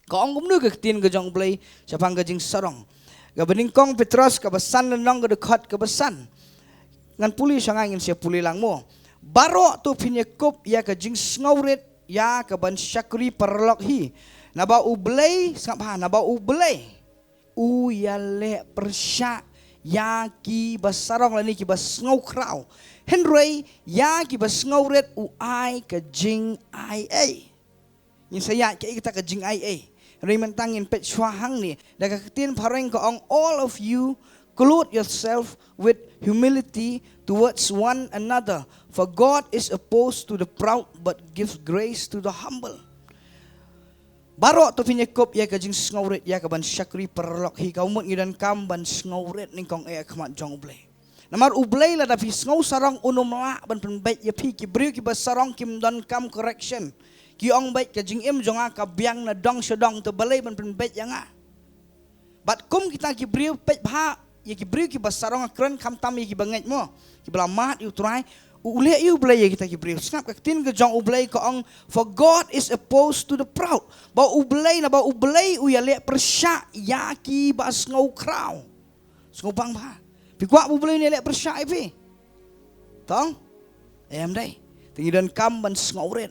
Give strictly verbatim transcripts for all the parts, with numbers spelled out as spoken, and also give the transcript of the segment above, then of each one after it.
Ka ong kumno ka ktien ka jong U Blei shaphang ka jingsarong? Kaba nyngkong Petros kaba san lynnong ka dkhot kaba san. Ngan pule sha nga, ngin sa pule lang mo. Baroh to phin ïa kup ïa ka jingsngewrit ïa ka ban shakri paralok hi. Naba U Blei, sngap bha, naba U Blei u ïaleh pyrshah ïa ki ba sarong lane ki ba sngewkhraw. Hynrei ïa ki ba sngewrit u ai ka jingaiei. Ngin sa ïa ka, kata ka jingaiei. Hynrei mynta ngin peit shuwa hangne. Da ka ktien phareng ka ong, "All of you clothe yourself with humility towards one another. For God is opposed to the proud but gives grace to the humble." Baroh to phin ïa kup ïa ka jingsngewrit ïa ka ban shakri paralok hi. Ka mut ngi donkam ban sngewrit nyngkong eh ha khmat jong U Blei. Namar U Blei lada phi sngewsarong un ym lah ban pynbeit ïa phi. Ki briew ki ba sarong kim donkam correction. Ki ong beit ka jingim jong nga ka biang na dong sha dong, to balei ban pynbeit ïa nga? Bad kum kita ki briew, peit bha ïa ki briew ki ba sarong, ha kren khamtam ïa ki ba ngeit mo, ki ba la mad ïa U Trai, u leh ïa U Blei ïa kita ki briew. Sngap ka ktien ka jong U Blei ka ong, "For God is opposed to the proud." Ba U Blei, naba U Blei u ïaleh pyrshah ïa ki ba sngewkhraw. Sngewbang bha. Phi kwah ba U Blei un ïaleh pyrshah ïa phi? Tong? Em dei. Te ngi donkam ban sngewrit.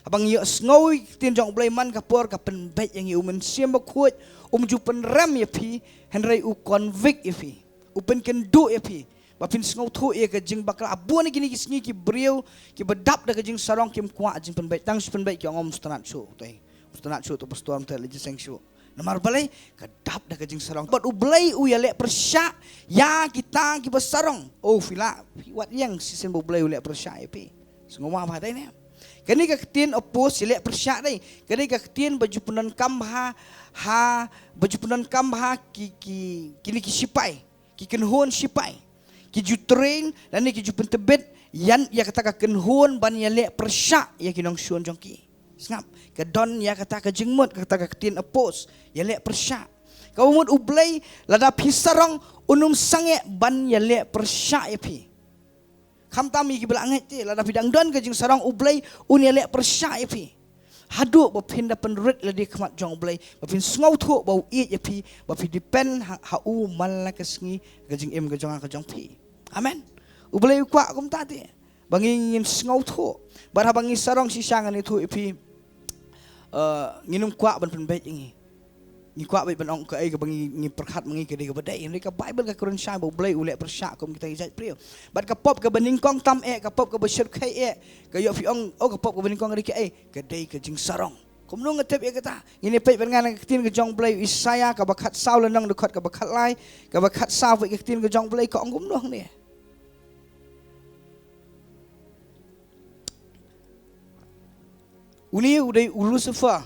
Haba ngi ïohsngew ïa ka ktien jong U Blei man ka por ka pynbeit ïa ngi, U Mynsiem Bakhuid um ju pynrem ïa phi, hynrei u convict ïa phi. U pynkynduh ïa phi. Ba phin sngewthuh ïa ka jingbakla. Bun na kine ki sngi ki briew ki ba dap da ka jingsarong kim kwah jingpynbeit. Tang shu pynbeit ki ong, "Ym sngewtynnat shuh, te. Ym sngewtynnat shuh, to pastor, ym teh leit jingïaseng shuh." Namar balei? Ka dap da ka jingsarong. Bad U Blei u ïaleh pyrshah ïa kita ki ba sarong. Oh, phi lah, phi wad ïeng shisien ba U Blei u leh pyrshah ïa phi. Sngewbha bha dei ne. Kane ka ktien oppose, ïaleh pyrshah dei. Kane ka ktien ba ju pyndonkam bha, ha, ba ju pyndonkam bha ki, ki, kine ki shipai. Ki kynhun shipai. Ki ju train, lane ki ju pyntbit ïa, ïa kata ka kynhun ban ïaleh pyrshah ïa ki nongshun jong ki. Sngap, ka don ïa kata ka jingmut, kata ka ktien oppose, ïaleh pyrshah. Kaba mut U Blei, lada phi sarong, un ym sangeh ban ïaleh pyrshah ïa phi. Khamtam ïa ki ba la ngeit te, lada phi dang don ka jingsarong, U Blei un ïaleh pyrshah ïa phi. Haduh ba phin da pynrit lade ha khmat jong U Blei, ba phin sngewthuh ba u ïeit ïa phi, ba phi depend ha, ha u man la ka sngi, ka jingim ka jong nga ka jong phi. Amen. U Blei u kwah kumta te. Ba ngi ngin sngewthuh. Bad haba ngi sarong shisha, ngan ïathuh ïa phi, eh, ngin ym kwah ban pynbeit ïa ngi. Ngi kwah beit ban ong kaei kaba ngi, ngi pyrkhat ma ngi ka dei kaba dei. Hynrei ka Baibl ka kren shai ba U Blei u leh pyrshah kum kita ki jait briew. Bad ka pop kaba nyngkong tam eh, ka pop kaba shyrkhei eh, ka ïoh phi ong, oh, ka pop kaba nyngkong ka dei kaei? Ka dei ka jingsarong. Kumno nga tip ïa kata? Ngin ïa peit bad nga na ka ktien ka jong U Blei, Isaïah kaba khatsaw, lynnong dkhot kaba khatlai, kaba khatsaw, peit ka ktien ka jong U Blei ka ong kumno hangne. Une u dei u Lucifer,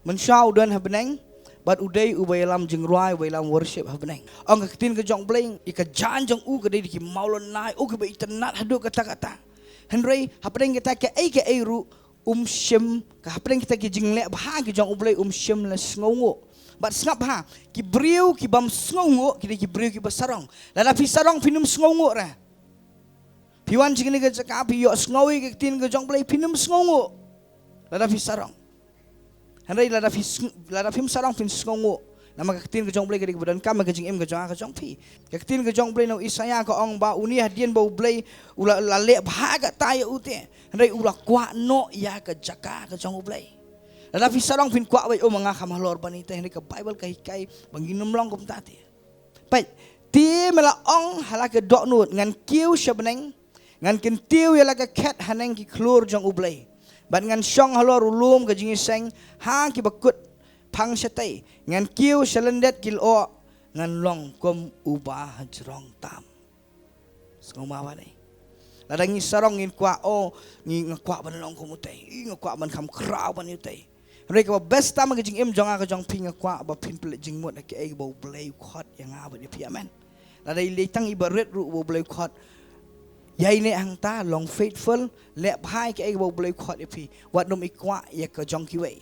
mynshuwa u don ha bneng, bad u dei uba ïalam jingrwai, uba ïalam worship ha bneng. Ong ka ktien ka jong U Blei, ïa ka jaiñ jong u ka dei da ki mawlynnai, oh, kiba itynnad haduh katta katta. Hynrei hapdeng kita kaei kaei ruh um shym, ka hapdeng kita ki jingleh bha ki jong U Blei um shym la sngewnguh. Bad sngap bha, ki briew ki bym sngewnguh ki dei ki briew kiba sarong. Lada phi sarong phin ym sngewnguh re. Phi wan sha kane ka jaka, phi ïohsngew ïa ka ktien ka jong U Blei, phin ym sngewnguh. Lada phi sarong. Hynrei lada phi sng-, lada phim sarong phin sngewnguh. Namar ka ktien ka jong U Blei ka dei kaba donkam ha ka jingim ka jong nga ka jong phi. Ka ktien ka jong U Blei na u Isaïah ka ong ba une hadien ba U Blei u la, la leh bha katta ïa u te, hynrei u la kwah noh ïa ka jaka ka jong U Blei. Lada phi sarong phin kwah beit, oh, ma nga kham halor ban ïa te, hynrei ka Baibl ka hikai ba ngin ym long kumta te. Peit, te me la ong ha la ka dohnud, ngan kiew sha bneng, ngan kyntiew ïa la ka khet haneng ki khlur jong U Blei. Bad ngan shong halor u lum ka jingïaseng ha kiba kut phang shatei, ngan kiew sha lyndet ki lyoh, ngan long kum uba hajrong tam. Sngewma ba dei. Lada ngi sarong ngin kwah, oh, ngi, nga kwah ban long kum utei, ih, nga kwah ban kham khraw ban ïa utei. Hynrei kaba best tam ha ka jingim jong nga ka jong phi, nga kwah ba phin pynleit jingmut ha kaei ba U Blei u khot ïa nga bad ïa phi. Amen. Lada i lei tang iba rit ruh ba U Blei u khot, ïai neh hangta, long faithful, leh bha ïa kaei ba U Blei u khot ïa phi. Wat nym i kwah ïa ka jong kiwei.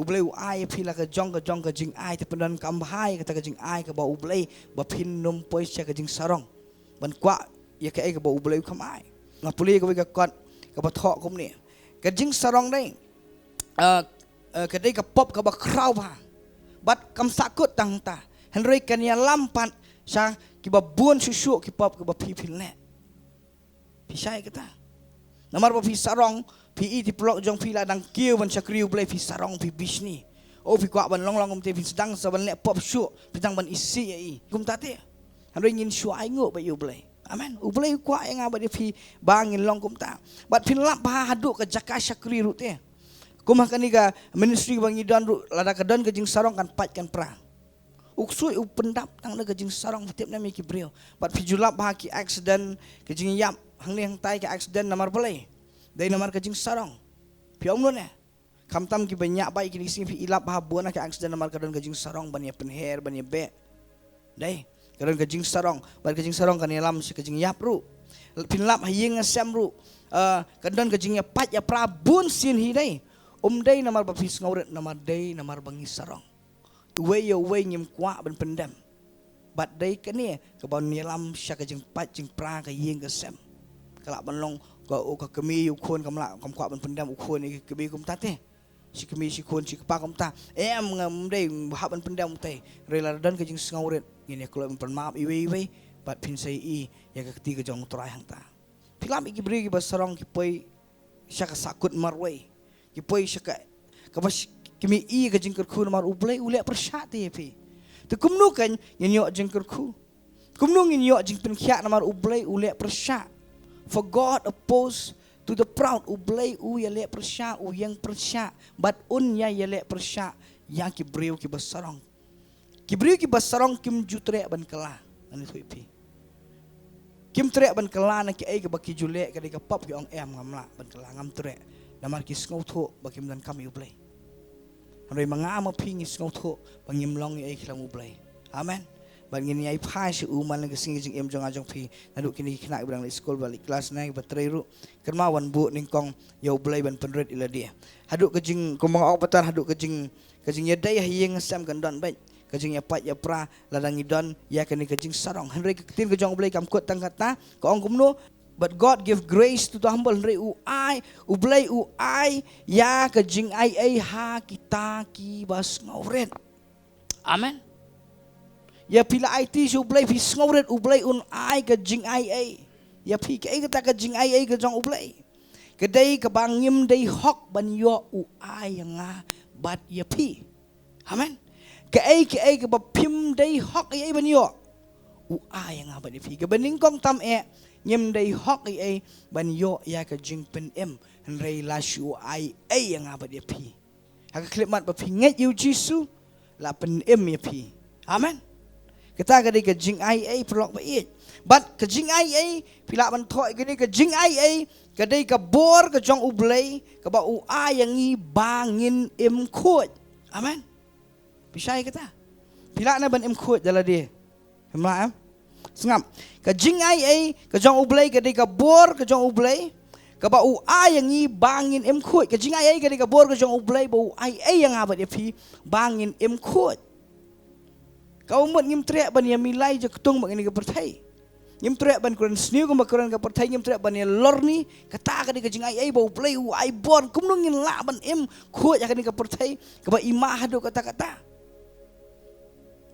U Blei u ai ïa phi la ka jong ka jong ka jingai, te pyndonkam bha ïa kata ka jingai kaba U Blei, ba phin nym poi sha ka jingsarong ban kwah ïa kaei kaba U Blei u kham ai. Nga pule ïa kawei ka kot kaba thoh kumne. Ka jingsarong dei, ah, Eh, ka dei ka pop kaba khraw bha. Bad kam sahkut tang ta. Hynrei kan ïalam pat sha kiba bun shuh shuh ki pop kiba phi phin leh. Phi shai kata. Namar ba phi sarong, phi i te paralok jong phi la dang kiew ban shakri U Blei, phi sarong, phi bishni. O phi kwah ban long long kumta, phi sdang sa ban leh pop shuh, phi dang ban isih ïa i. Kumta te. Hynrei ngin shu ainguh bad U Blei. Amen. U Blei u kwah ïa nga bad ïa phi ba ngin long kumta. Bad phin lap bha haduh ka jaka shakri ruh te. Kum ha kane ka ministry ba ngi don ruh, lada ka don ka jingsarong kan pait kan pra. U ksuid u pyndap tang da ka jingsarong, phi tip ne em, ïa ki briew. Bad phi ju lap bha ki accident, ka jingïap hangne hangtai, ka accident namar balei? Dei namar ka jingsarong. Phi ong noh ne. Khamtam kiba ñiah bike kine ki sngi, phi i lap bha bun na ka accident namar ka don ka jingsarong ban ïa pynher, ban ïa beh. Dei, ka don ka jingsarong, bad ka jingsarong kan ïalam sha ka jingïap ruh. Phin lap ha ïing ha sem ruh, eh, ka don ka jingïapait ïapra bun sien hi dei. Um dei namar ba phi sngewrit, namar dei namar ba ngi sarong. Uwei ïa uwei ngim kwah ban pyndem. Bad dei kane kaban ïalam sha ka jingpait jingpra ka ïing ka sem. Ka lah ban long ka, u, ka kmie ïa u khun kam lah, kam kwah ban pyndem u khun ïa ka kmie kumta te. Shi kmie shi khun shi kpa kumta. Em, ngam dei hap ban pyndem te. Hynrei lada don ka jingsngewrit, ngin ïa kloi ban pynmap iwei iwei. Bad phin sa i ïa ka kti ka jong U Trai hangta. Phi lap ïa ki briew kiba sarong ki poi sha ka sahkut marwei. Ki poi sha ka, kaba sh-, ki mih ïa ka jingkyrkhu namar U Blei u leh pyrshah te ïa phi. Te kumno kan ngin ïoh jingkyrkhu? Kumno ngin ïoh jingpynkhiah namar U Blei u leh pyrshah? For God oppose to the proud, U Blei u ïaleh pyrshah, u ïeng pyrshah, bad un ïa ïaleh pyrshah ïa ki briew kiba sarong. Ki briew kiba sarong kim ju treh ban kylla. Ngan ïathuh ïa phi. Kim treh ban kylla na kiei kaba ki ju leh, ka dei ka pop, ki ong em, ngam lah ban kylla, ngam treh. Namar ki sngewthuh ba kim donkam ïa U Blei. Hynrei ma nga ma phi ngi sngewthuh ba ngim long ei ei khlem U Blei. Amen. Bad ngin ïai phai sha u man la ka sngi jingim jong nga jong phi. Naduh kine ki khynnah kiba dang leit skul, ba leit klas ne kiba trei ruh. Kynmaw wan buh nyngkong ïa U Blei ban pynrit ïa lade. Haduh ka jing, kumba nga ong ba tang, haduh ka jing, ka jingïadei ha ïing ha sem kan don beit. Ka jingïapait ïapra lada ngi don ïa kane ka jingsarong. Hynrei ka ktien ka jong U Blei kam kut tang kata, ka ong kumno? But God give grace to the humble. Hynrei u ai, U Blei u ai ïa ka jingai ei ha kita kiba sngewrit. Amen. Ïa phi la aiti sha U Blei, phi sngewrit, U Blei un ai ka jingai ei ïa phi. Kaei kata ka jingai ei ka jong U Blei? Ka dei kaba ngim dei hok ban ïoh, u ai ïa nga bad ïa phi. Amen. Kaei kaei kaba phim dei hok ei ei ban ïoh, u ai ïa nga bad ïa phi. Kaba nyngkong tam eh, ngim dei hok ei ei ban ïoh ïa ka jingpynim, hynrei la shu ai ei ïa nga bad ïa phi. Ha ka khyllipmat ba phi ngeit ïa U Jisu, la pynim ïa phi. Amen. Kata ka dei ka jingai ei, paralok ba ïeit. Bad ka jingai ei, phi lah ban thoh ïa kane, ka jingai ei ka dei ka bor ka jong U Blei kaba u ai ïa ngi ba ngin im khuid. Amen. Phi shai kata? Phi lah ne ban im khuid da lade? Phim lah, em? Sngap. Ka jingai ei ka jong U Blei ka dei ka bor ka jong U Blei kaba u ai ïa ngi ba ngin im khuid. Ka jingai ei ka dei ka bor ka jong U Blei ba u ai ei ïa nga bad ïa phi ba ngin im khuid. Ka mut ngim treh ban ïa milai jaktung bad kane ka pyrthei. Ngim treh ban kren sniew kumba kren ka pyrthei, ngim treh ban ïa lorni. Kata ka dei ka jingai ei ba U Blei u ai bor. Kumno ngin lah ban im khuid ha kane ka pyrthei kaba ima haduh katta katta?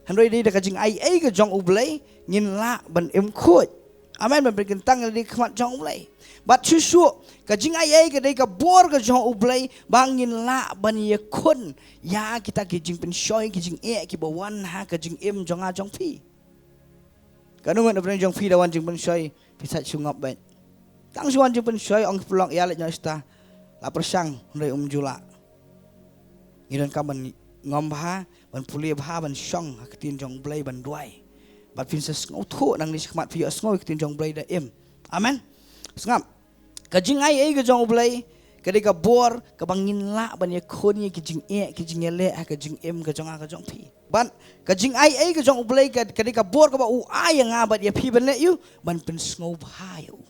Hynrei dei da ka jingai ei ka jong U Blei ngin lah ban im khuid. Amen. Ban pynkyntang ïa lade ha khmat jong U Blei. Bad shuh shuh, ka jingai ei ka dei ka bor ka jong U Blei ba ngin lah ban ïakhun ïa kita ki jingpynshoi, ki jingeh kiba wan ha ka jingim jong nga jong phi. Katno ngut na pdeng jong phi da wan jingpynshoi, phi sait shu ngop beit? Tang shu wan jingpynshoi, ong ki paralok, ïa leit noh shata. La pyrshang, hynrei um ju lah. Ngi donkam ban ngam bha, ban pule bha, ban shong ha ka ktien jong U Blei, ban duwai. Bad phin sa sngewthuh nangne shakhmat, phi ïohsngew ïa ka ktien jong U Blei da im. Amen. Sngap. Ka jingai ei ka jong U Blei ka dei ka bor kaba ngin lah ban ïakhun ïa ki jingeh, ki jingïaleh ha ka jingim ka jong nga ka jong phi. Bad ka jingai ei ka jong U Blei ka, ka dei ka bor kaba u ai ïa nga bad ïa phi ban leh aïu? Ban pynsngewbha ïa u.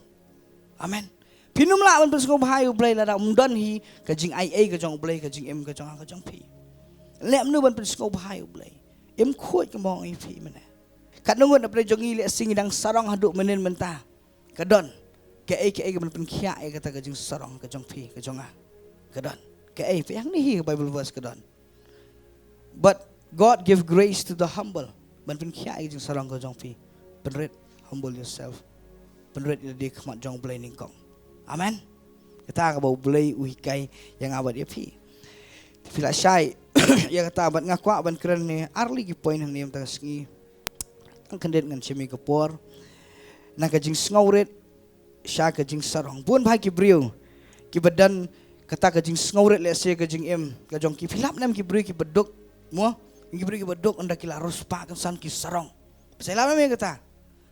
Amen. Phin ym lah ban pynsngewbha ïa U Blei lada um don hi ka jingai ei ka jong U Blei ha ka jingim ka jong nga ka jong phi. Leh kumno ban pynsngewbha ïa U Blei? Im khuid, kumba nga ong ïa phi mynne. Katno ngut na pdeng jong ngi lehse ngi dang sarong haduh mynnin mynta? Ka don. Kaei kaei kaban pynkhiah ïa kata ka jingsarong ka jong phi, ka jong nga? Ka don. Kaei, peit hangne hi ka Bible verse ka don. But God give grace to the humble. Ban pynkhiah ïa ka jingsarong ka jong phi. Pynrit, humble yourself. Pynrit ïa lade khmat jong U Blei nyngkong. Amen. Kata kaba U Blei u hikai ïa nga bad ïa phi. Phi la shai ïa kata, bad nga kwah ban kren ne ar tylli ki point hangne mynta ka sngi. Tang khyndiat ngan shim ïa ka por. Na ka jingsngewrit sha ka jingsarong. Bun bha ki briew kiba don kata ka jingsngewrit lehse ka jingim ka jong ki. Phi lap ne em ki briew kiba duk, mo? Ki briew kiba duk ynda ki la riewspah kynsan ki sarong. Phi sa lap ne em ïa kata?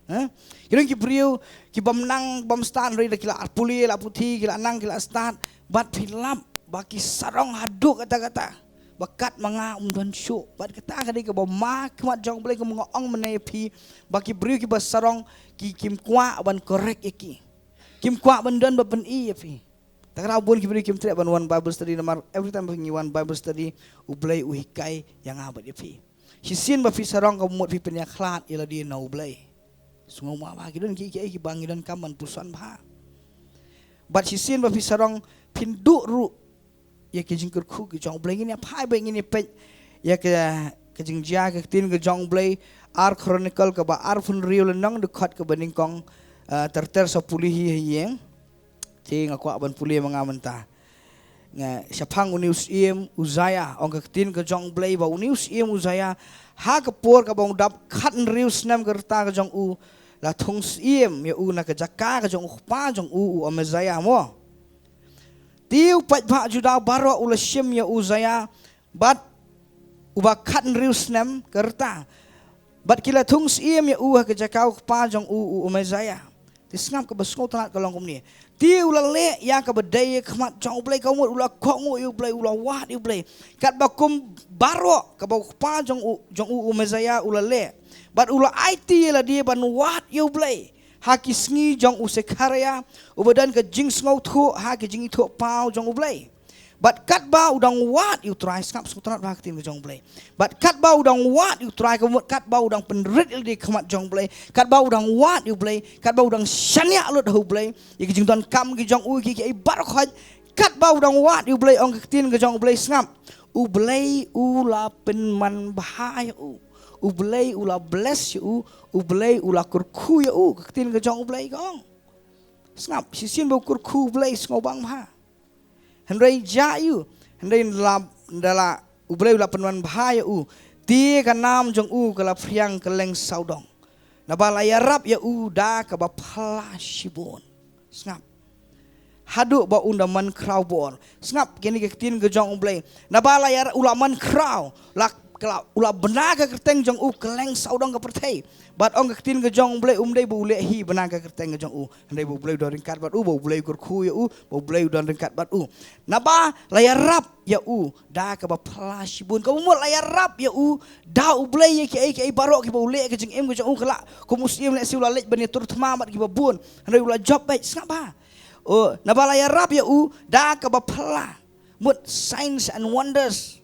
Ha? Ki don ki briew ki bym nang bym stad, hynrei da ki la pule, la puthi, ki la nang, ki la stad. Bad phi lap ba ki sarong haduh katta katta ba kat ma nga ym don shuh. Bad kata ka dei kaba ma khmat jong U Blei, kum nga ong mynne ïa phi, ba ki briew kiba sarong ki, kim kwah ban correct ïa ki. Kim kwah ban don ba pyni ïa phi. Te kata bun ki briew kim treh ban wan Bible study, namar every time ba ngi wan Bible study, U Blei u hikai ïa nga bad ïa phi. Shisien ba phi sarong, ka mut phi pynïakhlad ïa lade na U Blei. Sngewbha ba ki don ki, ki, kiba ngi donkam ban puson bha. Bad shisien ba phi sarong, phin duh ruh ïa ki jingkyrkhu ki jong U Blei. Ngin ïa phai bad ngin ïa peit ïa ka, ka jingjia, ka ktien ka jong U Blei, Ar Chronicle kaba arphew hynriew lynnong, dkhot kaba nyngkong, ah, ter ter sa pule hi ha ïing. Te nga kwah ban pule ma nga mynta. Nga, shaphang une u syiem Uzaia, ong ka ktien ka jong U Blei ba une u syiem Uzaia, ha ka por kaba u dap khathynriew snem ka rta ka jong u, la thung syiem ïa u na ka jaka ka jong u kpa jong u, u Amasia mo. Te u paidbah Juda baroh u la shim ïa u Uzaia, bad uba khathynriew snem ka rta. Bad ki la thung syiem ïa u ha ka jaka u kpa jong u, u Amasia. Te sngap, kaba sngewtynnat ka long kumne. Te u la leh ïa kaba dei ha khmat jong U Blei, ka mut u la kohnguh ïa U Blei, u la wad ïa U Blei. Katba kum baroh kaba u kpa jong u, jong u, u Amasia u la leh. Bad u la aiti ïa lade ban wad ïa U Blei ha ki sngi jong u Sekharia, uba don ka jingsngewthuh ha ki jingithuhpaw jong U Blei. Bad katba u dang wad ïa U Trai, sngap, sngewtynnat bha ka ktien ka jong U Blei. Bad katba u dang wad ïa U Trai, ka mut katba u dang pynrit ïa lade ha khmat jong U Blei, katba u dang wad ïa U Blei, katba u dang shaniah lut ha U Blei ïa ki jingdonkam ki jong u, ki, kiei baroh khoit, katba u dang wad ïa U Blei, ong ka ktien ka jong U Blei, sngap, U Blei u la pynman bha ïa u. U Blei u la bless ïa u. U Blei u la kyrkhu ïa u, ka ktien ka jong U Blei ka ong. Sngap, shisien ba u kyrkhu U Blei, sngewbang bha. Hynrei jia ïa u, hynrei ynda la, ynda la U Blei u la pynman bha ïa u, te ka nam jong u ka la phriang kylleng sawdong. Naba la ïarap ïa u da kaba phylla shibun. Sngap. Haduh ba un da man khraw bor. Sngap, kine ki ktien ka jong U Blei. Naba la ïarap, u la man khraw, la, ka la, u la bna ka kyrteng jong u kylleng sawdong ka pyrthei. Bad ong ka ktien ka jong U Blei, um dei ba u leh hi bna ka kyrteng ka jong u. Hynrei ba U Blei u don ryngkat bad u, ba U Blei u kyrkhu ïa u, ba U Blei u don ryngkat bad u. Naba la ïarap ïa u da kaba phylla shibun. Kaba mut la ïarap ïa u da U Blei ïa kiei kiei baroh kiba u leh ha ka jingim ka jong u, ka la kum u syiem lehse u la leit ban ïatur thma bad kiba bun. Hynrei u la jop beit, sngap bha. Oh, naba la ïarap ïa u da kaba phylla. Mut signs and wonders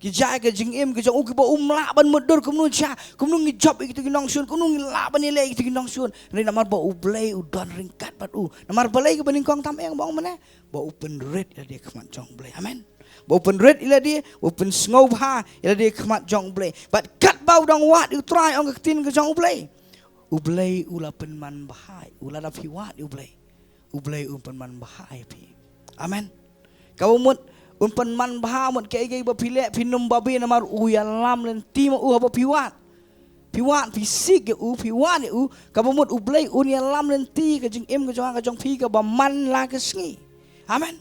ki jia ha ka jingim ka jong u, kiba um lah ban mutdur, kumno jia, kumno ngi jop ïa kito ki nongshun, kumno ngi lah ban ïaleh ïa kito ki nongshun. Hynrei namar ba U Blei u don ryngkat bad u. Namar balei kaba nyngkong tam ïa nga ba ong mynne? Ba u pynrit ïa lade ha khmat jong U Blei. Amen. Ba u pynrit ïa lade, ba u pynsngewbha ïa lade ha khmat jong U Blei. Bad katba u dang wad ïa U Trai, ong ka ktien ka jong U Blei, U Blei u la pynman bha ïa u. Lada phi wad ïa U Blei, U Blei un pynman bha ïa phi. Amen. Kaba mut un pynman bha, mut kaei kaei ba phi leh phin ym babe namar u ïalam lynti ma u haba phi wad. Phi wad, phi seek ïa u, phi wad ïa u, kaba mut U Blei un ïalam lynti ka jingim ka jong nga ka jong phi kaba man la ka sngi. Amen.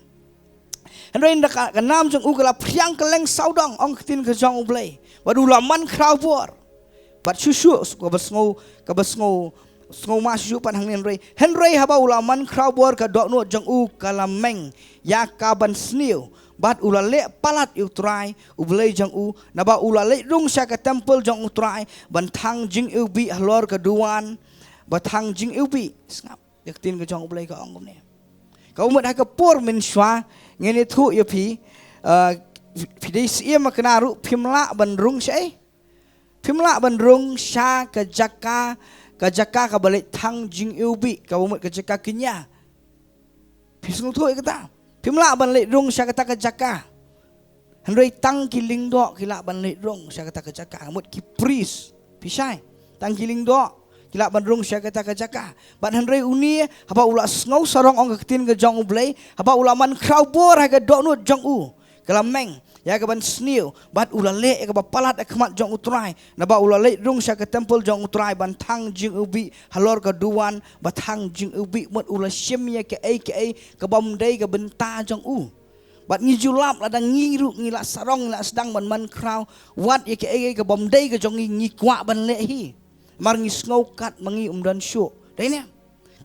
Hynrei ynda ka, ka nam jong u ka la phriang kylleng sawdong, ong ka ktien ka jong U Blei, bad u la man khraw bor. Bad shuh shuh, kaba sngew, kaba sngew, sngewma shuh shuh pat hangne, hynrei, hynrei haba u la man khraw bor, ka dohnud jong u ka la meng ïa ka ban sniew. Bad u la leh palat ïa U Trai U Blei jong u, naba u la leit rung sha ka templ jong U Trai ban thang jingiwbih halor ka duwan ba thang jingiwbih. Sngap, ïa ka ktien ka jong U Blei ka ong kumne. Kaba mut ha ka por mynshuwa, ngin ïathuh ïa phi, eh, phi dei syiem ba kynja ruh, phim lah ban rung shaei. Phim lah ban rung sha ka jaka, ka jaka kaba leit thang jingiwbih, kaba mut ka jaka kynja. Phi sngewthuh ïa kata? Phim lah ban leit rung sha kata ka jaka. Hynrei tang ki lyngdoh ki lah ban leit rung sha kata ka jaka. Mut ki priest. Phi shai. Tang ki lyngdoh ki lah ban rung sha kata ka jaka. Bad hynrei une, haba u la sngew sarong ong ka ktien ka jong U Blei, haba u la man khraw bor ha ka dohnud jong u, ka la meng ïa ka ban sniew, bad u la leh ïa kaba palat ha khmat jong U Trai, naba u la leit rung sha ka templ jong U Trai ban thang jingïewbih halor ka duwan ba thang jingïewbih, mut u la shim ïa kaei kaei kaba ym dei ka bynta jong u. Bad ngi ju lap, lada ngi ruh ngi la sarong, ngi la sdang ban man khraw, wat ïa kaei kaei kaba ym dei ka jong ngi, ngi kwah ban leh hi. Namar ngi sngew kat ma ngi ym don shuh. Dei ne?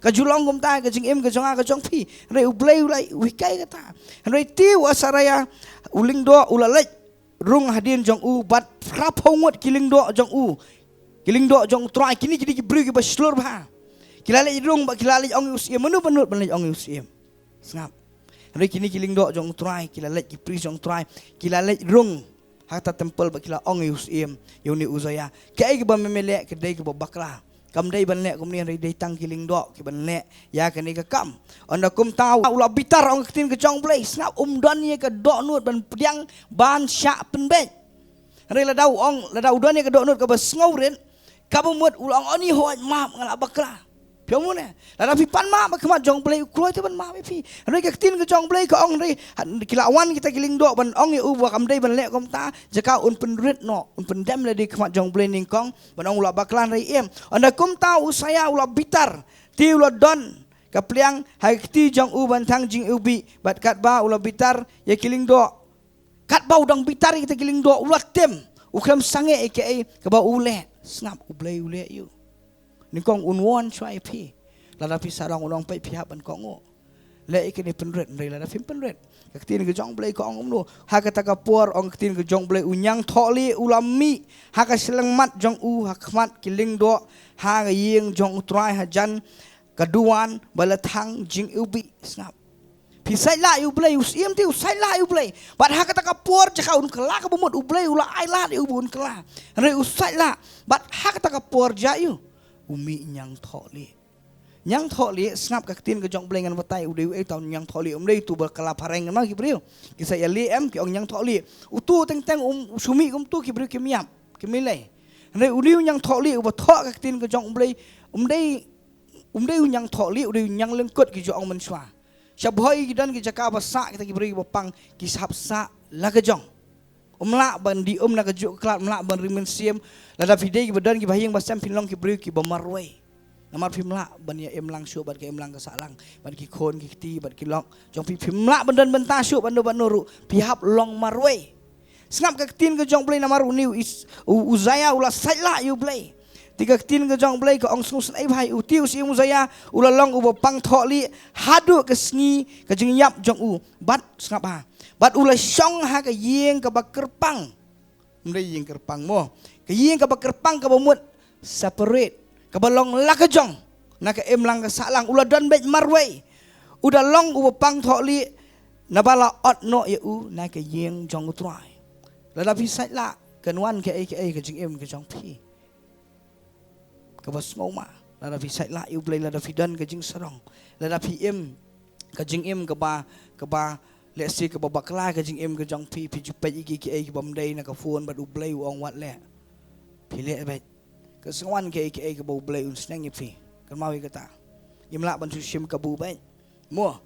Ka ju long kumta ka jingim ka jong nga ka jong phi. Hynrei U Blei u la hikai kata. Hynrei te u Asarïa, u lyngdoh u la leit rung hadien jong u bad phra phew ngut ki lyngdoh jong u. Ki lyngdoh jong U Trai, kine ki dei ki briew kiba shlur bha. Ki la leit rung bad ki la leit ong ïa u syiem, mano ba nud ban leit ong ïa u syiem? Sngap. Hynrei kine ki lyngdoh jong U Trai, ki la leit, ki priest jong U Trai, ki la leit rung ha kata templ bad ki la ong ïa u syiem, ïa une u Usaïa, kaei kaba me me leh ka dei kaba bakla. Kam dei ban leh kumne, hynrei dei tang ki lyngdoh kiban leh ïa kane ka kam. Ynda kumta u la bitar, ong ka ktien ka jong U Blei, sngap, um don ïa ka dohnud ban pdiang ban shah pynbeit. Hynrei lada u ong, lada u don ïa ka dohnud kaba sngewrit, kaba mut u la ong, "Oni, hooid, map, nga la bakla." Phi ong mano? Lada phi pan map ha khmat jong U Blei, u kloi te ban map ïa phi. Hynrei ka ktien ka jong U Blei ka ong, hynrei ki la wan kita ki lyngdoh ban ong ïa u ba kam dei ban leh kumta, jaka un pynrit noh, un pyndem lade ha khmat jong U Blei nyngkong, ban ong u la bakla, hynrei em. Ynda kumta u Usaïa u la bitar, te u la don ka pliang ha ka kti jong u ban thang jingïewbih, bad katba u la bitar ïa ki lyngdoh, katba u dang bitar ïa kita ki lyngdoh, u la tem, u khlem sangeh ïa kaei kaba u leh. Sngap, U Blei u leh ïa u. Nyngkong un wan shuwa ïa phi. Lada phi sarong, un ong, peit, phi hap ban kohnguh. Leh ïa kine, pynrit, hynrei lada phim pynrit, ka ktien ka jong U Blei ka ong kumno? Ha kata ka por, ong ka ktien ka jong U Blei, u ñiangthohlieh u la mih ha ka shyllangmat jong u ha khmat ki lyngdoh ha ka ïing jong U Trai hajan ka duwan ba la thang jingïewbih. Sngap. Phi sait lah ïa U Blei, u syiem te u sait lah ïa U Blei. Bad ha kata ka por, jaka un kylla, kaba mut U Blei u la ai lad ïa u ba un kylla. Hynrei u sait lah. Bad ha kata ka por jia ïa u, u mih ñiangthohlieh. Ñiangthohlieh, sngap, ka ktien ka jong U Blei ngan batai u dei uei uta u ñiangthohlieh. Um dei utu ba kylla phareng, namar ki briew ki sa ïaleh, em, ki ong ñiangthohlieh. Utu teng teng um shu mih kumtu, ki briew kim ïap, kim lei lei. Hynrei une u ñiangthohlieh uba thoh ka ktien ka jong U Blei, um dei, um dei u ñiangthohlieh, u dei u ñianglyngkut, ki ju ong mynshuwa. Sha Bhoi ki don ki jaka ba sah kita ki briew kiba pang, ki hap sah la ka jong. Um lah ban die um na kajuh ka khlad, um lah ban ri mynsiem. Lada phi dei kiba don kiba ha ïing ba sem, phin long ki briew kiba marwei. Namar phim lah ban ïa imlang shuh bad ka imlang ka sahlang, bad ki khun ki kti, bad ki lok jong phi, phim lah ban don bynta shuh bad no bad no ruh, phi hap long marwei. Sngap, ka ktien ka jong U Blei, namar une u Is-, u Usaïa u la sait lah ïa U Blei. Te ka ktien ka jong U Blei ka ong, sngewsynei bha ïa u. Te u syiem Usaïa u la long uba pang thohlieh haduh ka sngi ka jingïap jong u. Bad sngap ha, bad u la shong ha ka ïing kaba kyrpang. Um dei ïing kyrpang mo. Ka ïing kaba kyrpang, kaba mut separate, kaba long la ka jong na ka imlang ka sahlang. U la don beit marwei. U da long uba pang thohlieh, naba la ot noh ïa u na ka ïing jong U Trai. Lada phi sait lah, kan wan kaei kaei ha ka jingim ka jong phi kaba sngewma. Lada phi sait lah ïa U Blei, lada phi don ka jingsarong, lada phi im ka jingim kaba, kaba, let's say, kaba bakla ha ka jingim ka jong phi, phi ju peit ïa kiei kiei kibym dei na ka phone, bad U Blei u ong wat leh, phi leh beit. Kan sa wan kaei kaei kaba U Blei un sneng ïa phi. Kynmaw ïa kata. Ngim lah ban shu shim kabu beit mo.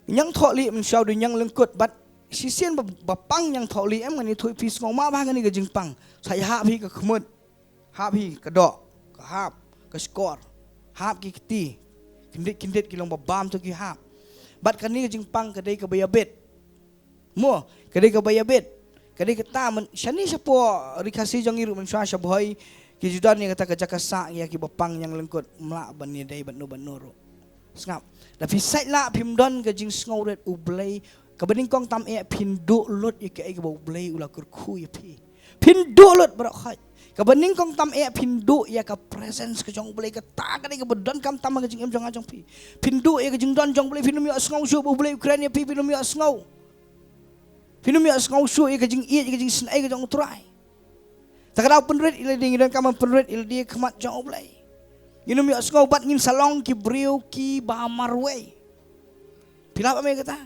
Ñiangthohlieh mynshuwa u dei ñianglyngkut, bad shisien ba, ba pang ñiangthohlieh, em, ngan ïathuh ïa phi, sngewma bha kane ka jingpang. Sa ïahap hi ka khmut, hap hi ka doh, ka hap ka shkor, hap ki kti, khyndiat khyndiat ki long ba bam to ki hap. Bad kane ka jingpang ka dei kaba ïabit mo, ka dei kaba ïabit. Ka dei kata, man, shane shapoh Ri Khasi jong ngi ruh mynshuwa, sha Bhoi, ki ju don ïa kata ka jaka sah ïa kiba pang ñianglyngkut, ym lah ban ïadei bad no bad no ruh. Sngap. Da phi sait lah, phim don ka jingsngewrit, U Blei, kaba nyngkong tam eh phin duh lut ïa kaei kaba U Blei u la kyrkhu ïa phi. Phin duh lut baroh khoit. Kaba nyngkong tam eh phin duh ïa ka presence ka jong U Blei, kata ka dei kaba donkam tam ha ka jingim jong nga jong phi. Phin duh ïa ka jingdon jong U Blei, phin ym ïohsngew shuh ba U Blei u kren ïa phi, phin ym ïohsngew. Phin ym ïohsngew shuh ïa ka jingïeit, ïa ka jingsnei ka jong U Trai. Te ka daw pynrit ïa lade, ngi donkam ban pynrit ïa lade ha khmat jong U Blei. Ngin ym ïohsngew bad ngin sa long ki briew kiba marwei. Phi lah ban ïa kata.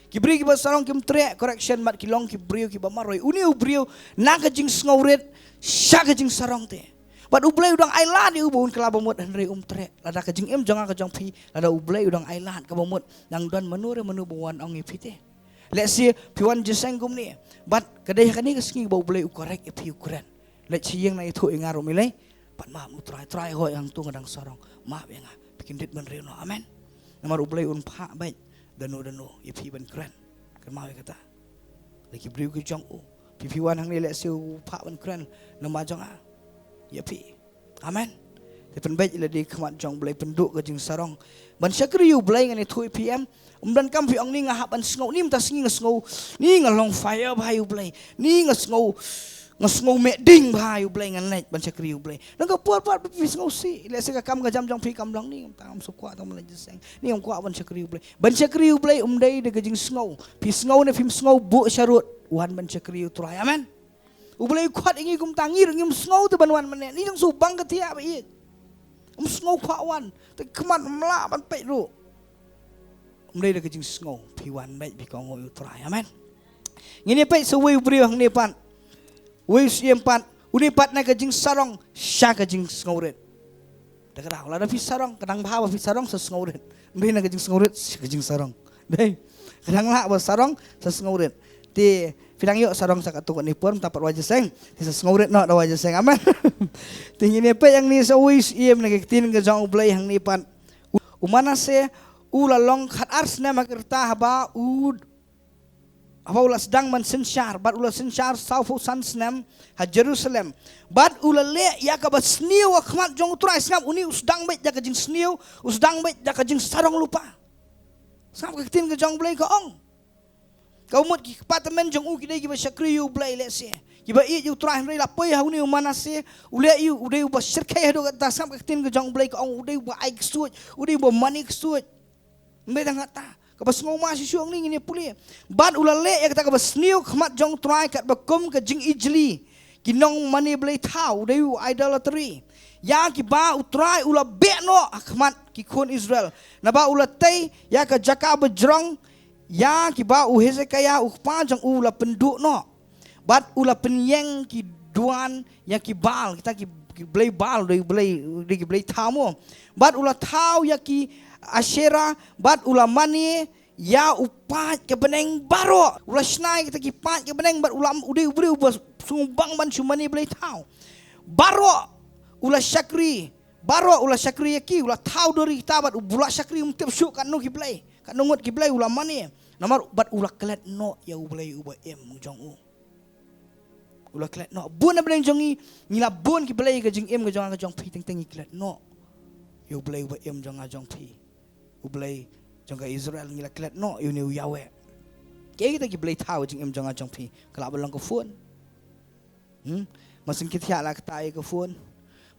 Ki briew kiba sarong kim treh, correction, bad ki long ki briew kiba marwei. Une u briew na ka jingsngewrit sha ka jingsarong te. Bad U Blei u dang ailad ïa u ba un kylla ba mut, hynrei um treh. Lada ka jingim jong nga ka jong phi, lada U Blei u dang ailad ka ba mut, nang don mano re mano ba wan ong ïa phi te. Lehse phi wan jingïaseng kumne, bad ka dei ha kane ka sngi ba U Blei u correct ïa phi, u kren. Leit sha ïing, nang ïathuh ïa nga ruh, Milei, bad map, U Trai, Trai, hooid, hangto nga dang sarong, map ïa nga. Phi kyndit bynriew noh. Amen. Namar U Blei un phah beit dano dano ïa phi ban kren. Kynmaw ïa kata. Lada ki briew ki jong u, phi, phi wan hangne, lehse u phah ban kren namar jong nga ïa phi. Amen. Te pynbeit ïa lade ha khmat jong U Blei, pynduh ka jingsarong ban shakri ïa U Blei. Ngan ïathuh ïa phi, em, ym donkam phi ong, ni nga hap ban sngew, ni mynta sngi nga sngew, ni nga long fire bha ïa U Blei, ni nga sngew, nga sngew meh ding bha ïa U Blei, ngan leit ban shakri ïa U Blei. Nang ka por pat phi sngewsih, lehse ka kam ka jam jong phi kam long, ni ngam tang, ngam sngewkwah tang ban leit jingïaseng, ni ngam kwah ban shakri ïa U Blei. Ban shakri ïa U Blei ym dei da ka jingsngew. Phi sngew ne phim sngew, buh sharud, wan ban shakri ïa U Trai. Amen. U Blei u khot ïa ngi kumta, ngi ruh ngim sngew te ban wan mynne. Ngi dang shu bang ka thiah ba ïeit. Ym sngew kwah wan. Te khmat ym lah ban peit ruh. Ym dei da ka jingsngew phi wan beit, phi kohnguh ïa U Trai. Amen. Ngin ïa peit sa uwei u briew hangne pat. Uwei u syiem pat. Une pat na ka jingsarong sha ka jingsngewrit. Da ka daw, lada phi sarong, ka dang bha ba phi sarong sa sngewrit. Ym dei na ka jingsngewrit sha ka jingsarong. Dei. Ka dang lah ba sarong sa sngewrit. Te phi dang ïoh sarong sa katto katne por, mynta pat wan jingïaseng, te sa sngewrit noh da wan jingïaseng. Amen. Te ngin ïa peit hangne sa uwei u syiem na ka ktien ka jong U Blei hangne pat. U Manasseh u la long khatar snem ha ka rta haba u, haba u la sdang ban synshar, bad u la synshar sawphew san snem ha Jerusalem. Bad u la leh ïa kaba sniew ha khmat jong U Trai. Sngap, une u sdang beit da ka jingsniew, u sdang beit da ka jingsarong lypa. Sngap, ka ktien ka jong U Blei ka ong, ka mut ki kpa tymmen jong u ki dei kiba shakri ïa U Blei lehse, kiba ïeit ïa U Trai, hynrei la poi ha une u Manasseh, u leh ïa u, u dei uba shyrkhei haduh katta. Sngap, ka ktien ka jong U Blei ka ong, u dei uba ai ksuid, u dei uba mane ksuid. Ym dei tang katta, kaba sngewma shisha hangne, ngin ïa pule. Bad u la leh ïa kata kaba sniew ha khmat jong U Trai, katba kum ka jingijli, ki nongmane blei thaw, u dei u idolatry, ïa kiba U Trai u la beh noh ha khmat ki khun Israel. Naba u la tei ïa ka jaka bajrong ïa kiba u Hezekiah u kpa jong u u la pynduh noh. Bad u la pynïeng ki duwan ïa ki Baal, kita ki, ki blei Baal, dei blei, dei ki blei thaw mo. Bad u la thaw ïa ki Asherah, bad u la mane ïa u paid ka bneng baroh. U la shna ïa kita ki paid ka bneng, bad u la, u dei u briew uba sngewbang ban shu mane blei thaw. Baroh u la shakri, baroh u la shakri ïa ki, u la thaw dur ïa kita, bad u la shakri, um tip shuh katno ki blei, katno ngut ki blei u la mane. Namar bad u la klet noh ïa U Blei uba im jong u. U la klet noh. Bun na bneng jong ngi, ngi la bun ki blei ha ka jingim ka jong nga ka jong phi, teng teng ngi klet noh ïa U Blei uba im jong nga jong phi. U Blei jong ka Israel, ngi la klet noh ïa une u Yahweh. Kaei kita ki blei thaw ha ka jingim jong nga jong phi? Ka lah ban long ka phone. Hmm? Masin ki thiah la kata ïa ka phone.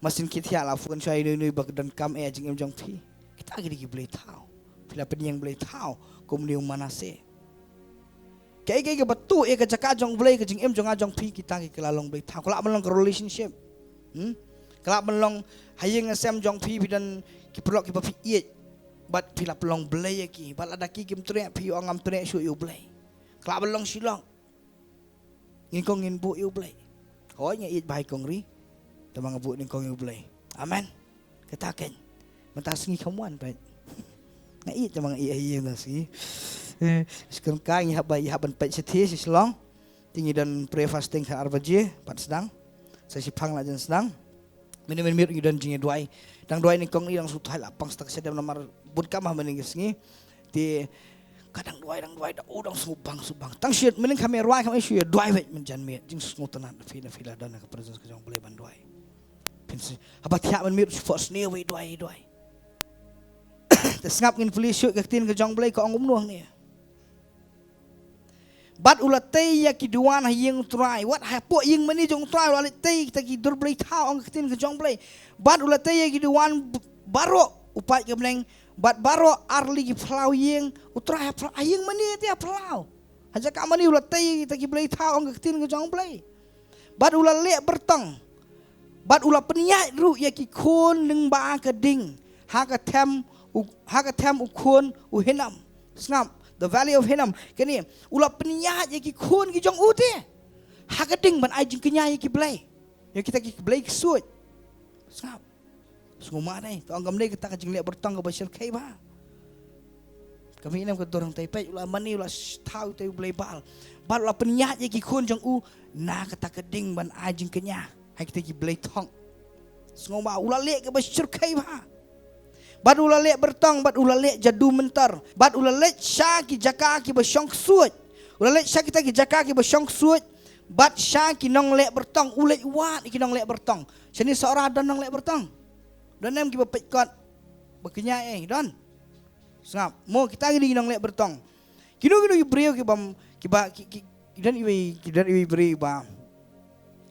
Masin ki thiah la phone shuwa ïa une une ba ka donkam eh ha jingim jong phi. Kita ki dei ki blei thaw. Phi la pynïeng blei thaw kum une u Manasseh. Kaei kaei kaba tuh ïa ka jaka jong U Blei ha ka jingim jong nga jong phi, kita ki la long blei thaw. Ka lah ban long ka relationship. Hmm? Ka lah ban long ha ïing ha sem jong phi, phi don ki paralok kiba phi ïeit, bad phi la pynlong blei ïa ki, bad lada ki kim treh, phi ong ngam treh shuh ïa U Blei. Ka lah ban long shi lok. Ngin kong ngin buh ïa U Blei. Hooid, nga ïeit bha ïa kong ri, tangba nga buh nyngkong ïa U Blei. Amen. Kata keiñ. Mynta sngi kham wan peit. Nga ïeit, tangba nga ïeit ha ïing mynta sngi. Eh, shikon kai ngi hap ba, ngi hap ban peit shathie sha Shillong. Te ngi don prayer fasting khatar baje, pat sdang. Sa shiphang la jan sdang. Mynne mynmiet ngi don jingïaduwai. Dang duwai nyngkong, ngi dang shu thait la pang sdang shadem namar bun kam ha mynne ka sngi. Te ka dang duwai, dang duwai, da u dang sngewbang, sngewbang. Tang shu, mynne kham ïaduwai, kham ïa shu ïaduwai wei mynjan miet. Jingsngewtynnat na phi, na phi la don ha ka presence ka jong U Blei ban duwai. Phin shu, haba thiah mynmiet shu phohsniew wei duwai, duwai. Te sngap, ngin pule shuh ka ktien ka jong U Blei ka ong kumno hangne. Bad u la tei ïa ki duwan ha ïing U Trai. Wat hapoh ïing mane jong U Trai u la leit tei kita ki dur blei thaw, ong ka ktien ka jong U Blei. Bad u la tei ïa ki duwan b-, baroh u paid ka bneng, bad baroh arliang ki phyllaw ïing U Trai ha phyllaw, ha ïing mane te ha phyllaw. Ha jaka mane u la tei ïa kita ki blei thaw, ong ka ktien ka jong U Blei. Bad u la leh byrtong. Bad u la pynïaid ruh ïa ki khun lyngba ka ding ha ka them u, ha ka them u khun u Hinnom. Sngap, The Valley of Hinnom. Kane, u la pynïaid ïa ki khun ki jong u te ha ka ding ban ai jingkñia ïa ki blei, ïa kita ki blei ki suit. Sngap. Sngewma ne, to ong kam dei kata ka jingleh bertong kaba shyrkhei ba. Kami inem ka dur hangtai peit, u la mane, u la thaw ïa u blei Baal. Bad u la pynïaid ïa ki khun jong u na kata ka ding ban ai jingkñia ha kita ki blei thok. Sngewma, u la leh kaba shyrkhei ba. Bad u la leh bertong, bad u la leh jadu myntar. Bad u la leit sha ki jaka kiba shong ksuid. U la leit sha kita ki jaka kiba shong ksuid. Bad sha ki nongleh bertong, u leit wad ïa ki nongleh bertong. Shane Sohra don nongleh bertong? Don em kiba peit kot ba kñia ei, don? Sngap, mo kita ki dei ki nongleh bertong. Kino kino ki briew kiba, kiba, ki, ki, ki don iwei, ki don iwei briew ba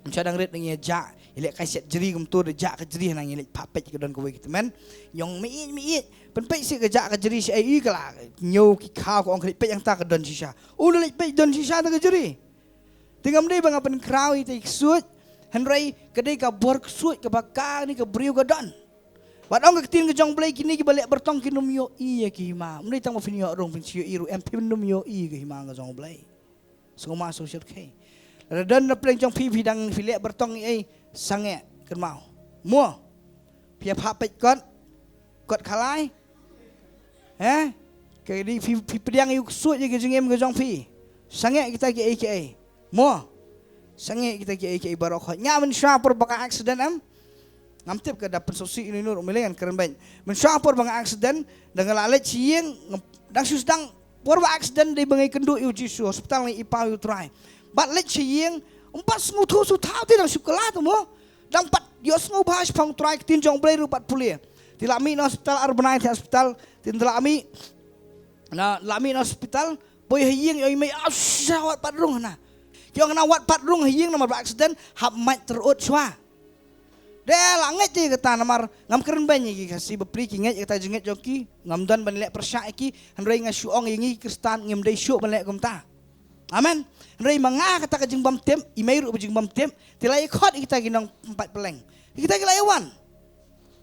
ym shu dang rit, nang ïa jah, ïa leh kai siat jri kumto, da jah ka jri, nang ïa leit phah peit ka don kawei ka tymmen. Ïong mih ïeit mih ïeit. Pynpeit sih ka jah ka jri shaei, i ka la ñiew ki khaw, ka ong ka leit peit hangta ka don shisha. U la leit peit don shisha ta ka jri. Te ngam dei ba nga pynkhraw ïa ita i ksuid, hynrei ka dei ka bor ksuid kaba kane ka briew ka don. Bad ong ka ktien ka jong U Blei, kine kiba leh bertong kin ym ïohi ïa ki hima. Ym dei tang ba phin ïoh rung, phin shu ïohi ruh em, phin ym ïohi ïa ki hima ka jong U Blei. Sngewma sngewshyrkhei. Lada don na pdeng jong phi, phi dang phi leh bertong ei, sangeh kynmaw. Mo. Phi ïa phah peit kot, kot khalai. He? Ka dei phi, phi pdiang ïa u ksuid ïa ka jingim ka jong phi. Sangeh kita kiei kiei. Mo. Sangeh kita kiei kiei baroh khoit. Nga mynshwa por ba nga accident em. Ngam tip ka da pynsngewsih ïa uno ruh, mylliñ ngan kren beit. Mynshwa por ba nga accident, da nga la leit sha ïing, ngam, dang shu sdang, por ba accident dei ba nga ïakynduh ïa u Jisu, hospital nga ïa i paw ïa u Trai. Bad leit sha ïing, ym pat sngewthuh sngewthaw te, dang shu kylla te mo. Dang pat ïohsngew bha shaphang u Trai, ktien jong U Blei ruh pat pule. Te la mih na hospital ar bnai, te hospital, te la mih na, la mih na hospital, poi ha ïing, ïohi mei, ah, sha wat pat rung hana. Ki ong hana wat pat rung ha ïing namar ba accident, hap mait tyrut shuwa. De la ngeit te kata namar ngam kren beiñ ïa ki Khasi bapli, ki ngeit ïa kata jingngeit jong ki, ngam don ban leh pyrshah ïa ki, hynrei nga shu ong ïa ngi Khristan ngim dei shuh ban leh kumta. Amen. Hynrei ma nga kata ka jingbymtip, i mei ruh ba jingbymtip, te la ïa khot ïa kita ki nongpynpait pylleng. Kita ki la ïa wan.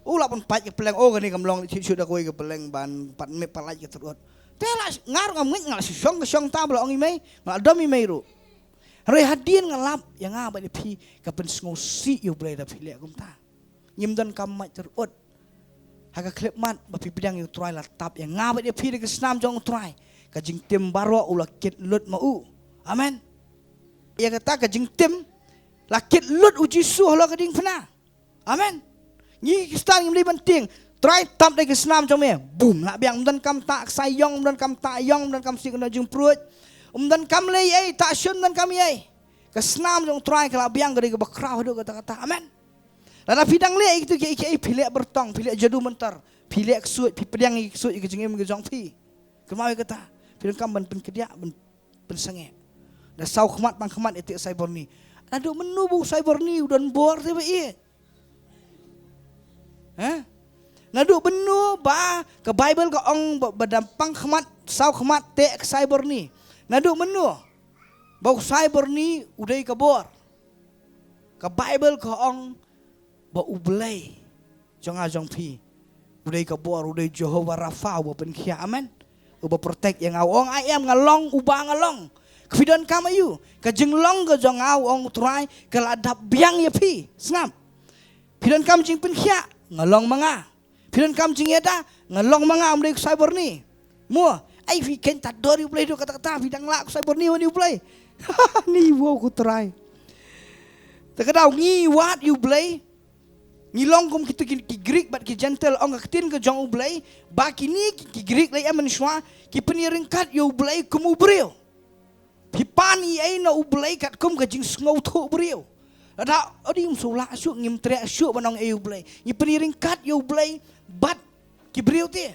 U la pynpait ka pylleng, oh kane kam long thied shuh da kawei ka pylleng ban pat mih pyllait ka tyrut. Te la nga ruh ngam ngeit, nga la shu shong ka shong ta ba la ong i mei, nga la dom i mei ruh. Hynrei hadien nga lap ïa nga bad ïa phi, ka pynsngewsih ïa U Blei da phi leh kumta. Ngim donkam mait tyrut. Ha ka khyllipmat ba phi pdiang ïa u Trai la tap ïa nga bad ïa phi da ka snam jong u Trai. Ka jingtim baroh u la kit lut ma u. Amen. Ïa kata ka jingtim la kit lut u Jisu halor ka diengphna. Amen. Ngi Khristan ngim dei ban tieng. Trai tap da ka snam jong me. Bum, lah biang, ym donkam tah ksai ïong, ym donkam tah ïong, ym donkam sih kynnoh jingpruid. Ym donkam leh ei, tah shun, ym donkam ei. Ka snam jong u Trai ka lah biang, ka dei kaba khraw haduh katta katta. Amen. Lada phi dang leh ïa kitu kiei kiei, phi leh bertong, phi leh jadu myntar, phi leh ksuid, phi pdiang ïa ki ksuid ïa ka jingim ka jong phi. Kynmaw ïa kata, phi donkam ban pynkdiah, ban pynsangeh. Da saw khmat pang khmat ïa te ksai borni. Naduh mynno ba u ksai borni u don bor te ba ïeit? Hah? Naduh mynno ba ka Baibl ka ong ba, ba da pang khmat, saw khmat te ksai borni? Naduh mynno ba u ksai borni u dei ka bor? Ka Baibl ka ong ba U Blei jong nga jong phi u dei ka bor, u dei Jehovah Rapha, uba pynkhiah, amen. Uba protect ïa nga, u ong, I am, nga long uba nga long. Ka phi donkam aïu? Ka jinglong ka jong nga, u ong u Trai, ka la dap biang ïa phi. Sngap. Phi donkam jingpynkhiah, nga long ma nga. Phi donkam jingïada, nga long ma nga, ym dei ksai borni. Mo, ai phi khein ta dor ïa U Blei haduh katta katta, phi dang lah ksai borni wan ïa U Blei. Ni wow ko Trai. Te ka daw ngi wad ïa U Blei. Ngi long kum kitu ki, ki Greek bad ki Gentile, ong ka ktien ka jong U Blei ba kine ki, ki Greek lei em mynshuwa, ki pynïaryngkat ïa U Blei kum u briew. Phi pan ei ei na U Blei katkum ka jingsngewthuh briew. Lada odi ym shu lah shuh, ngim treh shuh ban ong ei U Blei. Ngi pynïaryngkat ïa U Blei bad ki briew te.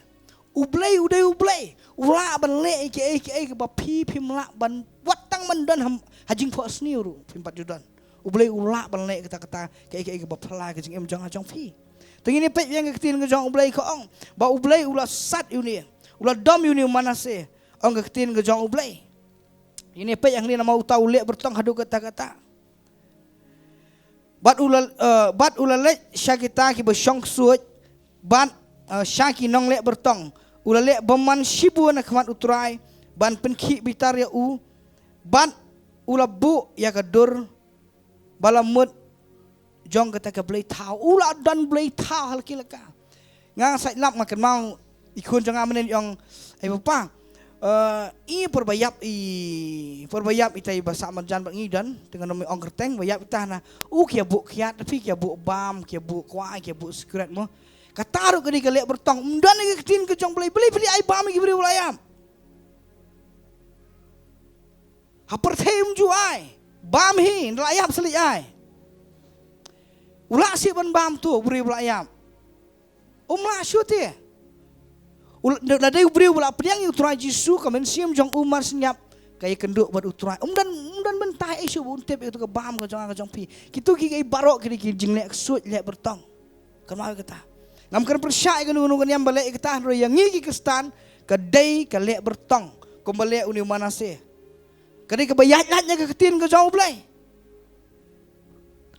U Blei u dei U Blei, u lah ban leh kiei kiei kaba phi phim lah ban, wat tang ban don ha, ha jingphohsniew ruh phim pat ju don. U Blei u lah ban leh kata kata kiei kiei kaba phylla ka jingim jong nga jong phi. Te ngin ïa peit biang ka ktien ka jong U Blei ka ong ba U Blei u la sat ïa une, u la dom ïa une u Manasseh, ong ka ktien ka jong U Blei. Ngin ïa peit hangne namar uta u leh bertong haduh katta katta. Bad u la, eh, bad u la leit sha kita kiba shong ksuid, bad, eh, sha ki nongleh bertong. U la leh bymman shibun ha khmat u Trai, ban pynkhih bitar ïa u, bad u la buh ïa ka dur ba la mut jong kata ka blei thaw. U la don blei thaw ha la ki laka. Nga sait lap nga kynmaw i khun jong nga mynnin i ong, "Ai papa, eh, i por ba ïap i, por ba ïap itai ba sah marjan bad ngi don, te ngan ym ong kyrteng, ba ïap ita na." "U, ki ïa buh kiad, phi ki ïa buh bam, ki ïa buh kwai, ki ïa buh sikret mo." Kata ruh ka dei ka leh byrtong. Ym don ïa ka ktien ka jong Blei, Blei phi leh ai bam ïa ki briew ba la ïap. Ha pyrthei um ju ai bam hi, nda la ïap sa leit ai. U la sih ban bam tu u briew ba la ïap. Um la shu te. U la, la dei u briew ba la pdiang ïa u Trai Jisu, ka mynsiem jong u mar sngap ka ïa kynduh bad u Trai. Um don, um don mynta ai shu ba un tip ïa tu ka bam ka jong nga ka jong phi. Kitu ki, ki baroh ki dei ki jingleh ksuid leh byrtong. Kan mau kata. Ngam kren pyrshah ïa kano kano ka niam ba leh ïa kata, hynrei ïa ngi ki Khristan ka dei ka leh byrtong kumba leh une u Manase. Ka dei kaba ïaid lait na ka ktien ka jong U Blei.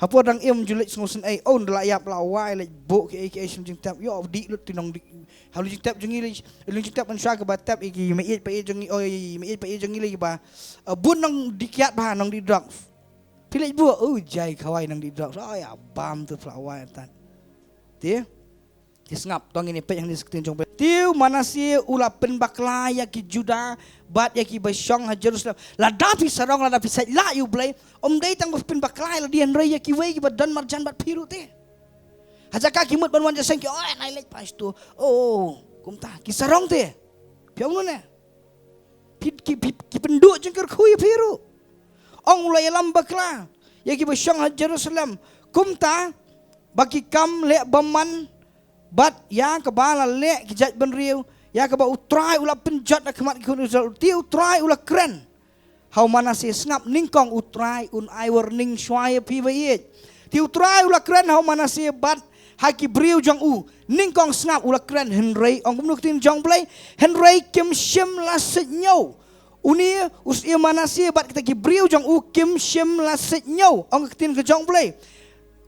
Ha por dang im ju leit sngewsynei, oh, nda la ïap la wai, leit buh kiei kiei sha lynjingtep. Ïoh dih lut ti nongdih. Ha lynjingtep jong ngi lei, lynjingtep mynshuwa kaba tep ïa ki meieit paieit jong ngi, oi, meieit paieit jong ngi lei kiba, eh, bun nongdih kiad bha, nongdih drugs. Phi leit buh, oh, jai khawai nongdih drugs. Oh, ïa bam tu phi la wai tat. Te. Te sngap, to ngin ïa peit hangne sa ka ktien jong U Blei. Te u Manase u la pynbakla ïa ki Juda bad ïa kiba shong ha Jerusalem. Lada phi sarong, lada phi sait lah ïa U Blei, ym dei tang ba pynbakla ïa lade, hynrei ïa kiwei kiba don marjan bad phi ruh te. Ha jaka ki mut ban wan jingïaseng ki, oh, nai leit pas tu. Oh, kumta ki sarong te. Phi ong ne? Phi, ki, phi, ki pynduh jingkyrkhu ïa phi ruh. Ong u la ïalam bakla ïa kiba shong ha Jerusalem. Kumta ba ki kam leh bymman bad ïa kaba la leh ki jaitbynriew, ïa kaba U Trai u la pynjot ha khmat ki khun Israel. Te U Trai u la kren ha u Manase, sngap, nyngkong U Trai un ai warning shuwa ïa phi ba ïeit. Te U Trai u la kren ha u Manase bad ha ki briew jong u. Nyngkong, sngap, u la kren, hynrei ong kumno ka ktien jong U Blei? Hynrei kim shym la sait ñiew. Une u syiem Manase bad kita ki briew jong u kim shym la sait ñiew, ong ka ktien ka jong U Blei.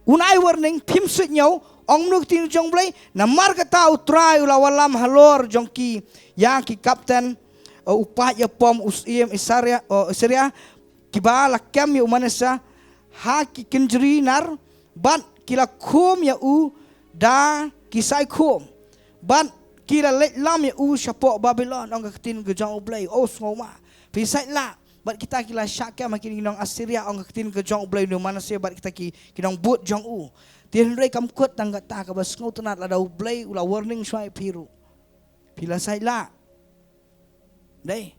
Un ai warning, phim sait ñiew, ong kumno ka ktien ka jong U Blei? Namar kata U Trai u la wallam halor jong ki ïa ki kapten, eh, u paid ïapom u syiem Assyria, eh, Assyria, kiba la kem ïa u Manase ha ki kynjri nar, bad ki la khum ïa u da ki sai khum, bad ki la leit lam ïa u shapoh Babilon, ong ka ktien ka jong U Blei. Oh, sngewma. Phi sait lah, bad kita ki la shah kem ha kine ki nong Assyria, ong ka ktien ka jong U Blei, une u Manase bad kita ki, ki nongbud jong u. Te hynrei kam kut tang kata, kaba sngewtynnat, lada U Blei u la warning shuwa ïa phi ruh, phi la sait lah. Dei.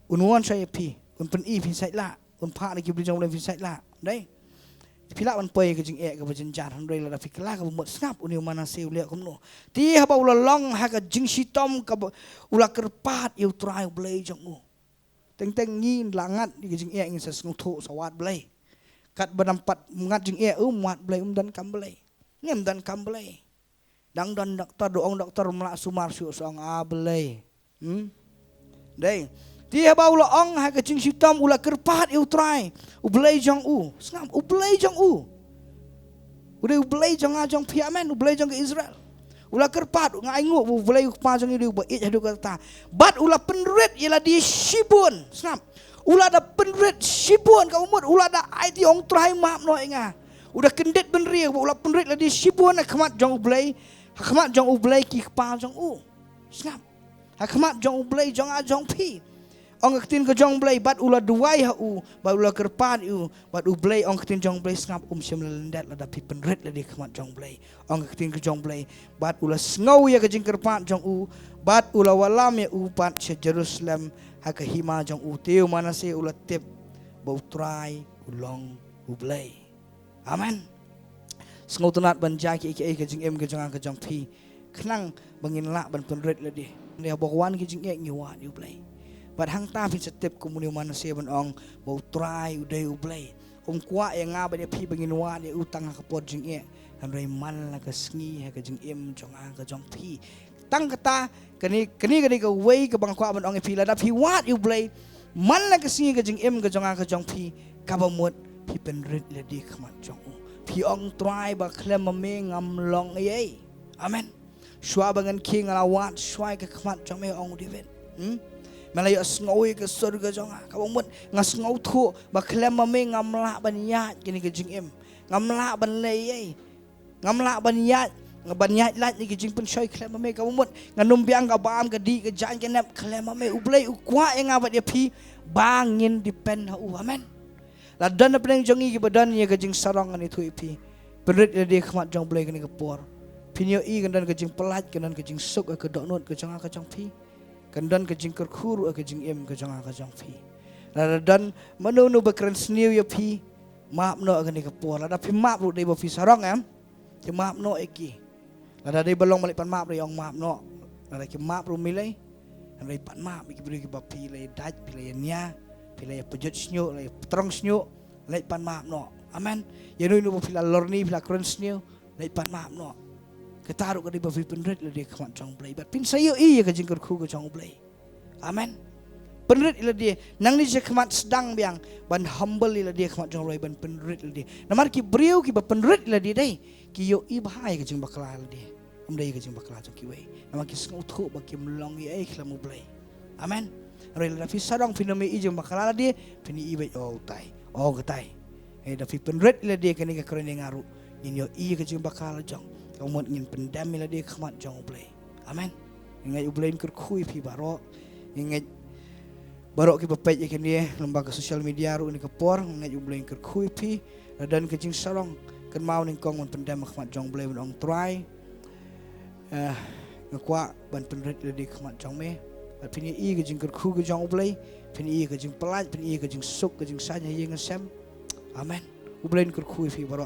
Un wan shuwa ïa phi, un pyni phin sait lah, un phah na ki briew jong U Blei phin sait lah. Dei. Phi lah ban poi ka jingeh kaba jynjar, hynrei lada phi kylla kaba mut, sngap, une u Manase u leh kumno? Te haba u la long ha ka jingshitom kaba, u la kyrpad ïa U Trai U Blei jong u. Teng teng ngi la ngat ïa ka jingeh, ngin sa sngewthuh sa wad Blei. Katba dang pat ngat jingeh, um wad Blei, um donkam Blei. Ngim donkam Blei. Dang don doktor, da ong doktor, ym lah sumar shuh, sa ong, ah, Blei. Hmm? Dei. Te haba u la ong ha ka jingshitom, u la kyrpad ïa U Trai U Blei jong u. Sngap, U Blei jong u. U dei U Blei jong nga jong phi, amen, U Blei jong ka Israel. U la kyrpad, nga ainguh ba U Blei U Kpa jong ngi u dei uba ïeit haduh katta. Bad u la pynrit ïa lade shibun. Sngap. U la da pynrit shibun, ka mut u la da ai, te ong, Trai, map noh ïa nga. U da kyndit bynriew, u la pynrit lade shibun ha khmat jong U Blei, ha khmat jong U Blei ki kpa jong u. Sngap. Ha khmat jong U Blei jong nga jong phi. Ong ka ktien ka jong U Blei, bad u la duwai ha u, bad u la kyrpad ïa u, bad U Blei, ong ka ktien jong U Blei, sngap, um shym la lyndet lada phi pynrit lade ha khmat jong U Blei. Ong ka ktien ka jong U Blei, bad u la sngew ïa ka jingkyrpad jong u, bad u la wallam ïa u pat sha Jerusalem ha ka hima jong u. Te u Manase u la tip ba U Trai u long U Blei. Amen. Sngewtynnat ban jia kiei kiei ha ka jingim ka jong nga ka jong phi, khnang ba ngin lah ban pynrit lade. Hynrei haba wan ki jingeh ngi wad ïa U Blei. Bad hangta phin sa tip kum une u Manase ban ong ba U Trai u dei U Blei. Um kwah ïa nga bad ïa phi ba ngin wad ïa u tang ha ka por jingeh, hynrei man la ka sngi ha ka jingim jong nga ka jong phi. Tang kata, kane, kane ka dei kawei kaba nga kwah ban ong ïa phi, lada phi wad ïa U Blei man la ka sngi ha ka jingim ka jong nga ka jong phi, kaba mut phi pynrit lade ha khmat jong u. Phi ong, Trai, ba khlem ma me ngam long ei ei. Amen. Shuwa ba ngan khie nga la wad shuwa ha khmat jong me, ong u David. Hmm? Me la ïohsngew ïa ka sur ka jong nga. Kaba mut nga sngewthuh ba khlem ma me ngam lah ban ïaid kane ka jingim. Ngam lah ban leh ei. Ngam lah ban ïaid, ban ïaid lait na ki jingpynshoi khlem ma me. Kaba mut ngan ym biang ka bam, ka dih, ka jaiñ, ka nep khlem ma me. U Blei u kwah ïa nga bad ïa phi ba ngin depend ha u. Amen. La don hapdeng jong ngi kiba don ïa ka jingsarong, ngan ïathuh ïa phi. Pynrit ïalade ha khmat jong u Blei kane ka por. Phin ïohi kan don ka jingpyllait, kan don ka jingsuk ha ka dohnud ka jong nga ka jong phi. Kan don ka jingkyrkhu ruh ha ka jingim ka jong nga ka jong phi. Lada don mano mano ba kren sniew ïa phi, map noh ha kane ka por. Lada phi map ruh dei ba phi sarong, em, phi map noh ïa ki. Lada dei ba long ban leit pan map ruh ong map noh. Lada ki map ruh, me lei, lada leit pan map ïa ki briew kiba phi la ïa dait, phi la ïa nia, phi la ïa pynjot shñiuh, la ïa pyntrong shñiuh, leit pan map noh. Amen. Ïa uno uno ba phi la lorni, phi la kren sniew, leit pan map noh. Kata ruh ka dei ba phi pynrit ïalade ha khmat jong u Blei bad phin sa ïohi ïa ka jingkyrkhu ka jong u Blei. Amen. Pynrit ïalade, nangne sha khmat sdang biang ban humble ïalade ha khmat jong u Blei, ban pynrit ïalade. Namar ki briew kiba pynrit ïalade dei ki ïohi bha ïa ka jingbakla ïalade. Ym dei ïa ka jingbakla jong kiwei. Namar ki sngewthuh ba kim long ei ei khlem u Blei. Amen. Hynrei lada phi sarong, phin ym ïohi jingbakla ïalade, phin ïohi beit, o utai, o katai. Hynrei lada phi pynrit ïalade, kane ka kren ïa nga ruh, ngin ïohi ïa ka jingbakla la jong. Kaba mut ngin pyndem ïalade ha khmat jong u Blei. Amen. Ngi ngeit u Blei un kyrkhu ïa phi baroh. Ngi ngeit baroh kiba peit ïa kane lyngba ka social media ruh ha kane ka por, ngi ngeit u Blei un kyrkhu ïa phi. Lada don ka jingsarong, kynmaw nyngkong ban pyndem ha khmat jong u Blei, ban ong, Trai, eh, nga kwah ban pynrit ïalade ha khmat jong me. Bad phin ïohi ka jingkyrkhu ka jong u Blei, phin ïohi ka jingpyllait, phin ïohi ka jingsuk, ka jingsaiñ ha ïing ha sem. Amen. U Blei un kyrkhu ïa phi baroh.